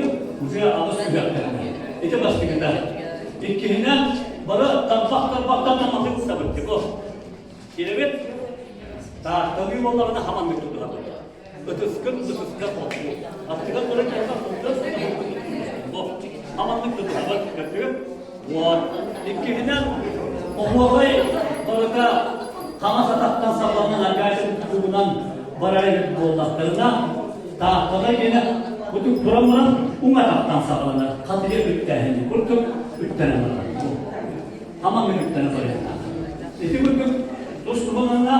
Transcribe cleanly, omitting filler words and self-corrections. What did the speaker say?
Тахсаргыт уже аҕыс үһүөхтэринэ. Ити бастакыта. Иккиһинэн, бары тарбах-тарбахтан наматын ыстабыт. Бу. Кирэбит таатталыы буоллаҕына хаманнык тутуһабыт. Ытыскын ытыска холбуу. Аттыгар турар киһиэхэ кылгас бу. Хаманнык тутуһабыт. Көрдүгүт? Вот. Иккиһинэн, оһуохай барыта хаҥас атахтан саҕаланан аргаачын тугунан барар эбит буоллахтарына, таатталар гэнэ бутук туран баран уҥ атахтан саҕаланар. Хатыйа үктээһини курдук үктэнэн барар. Хаман үктэнэн барыахтаах. Ити курдук тус туһунанна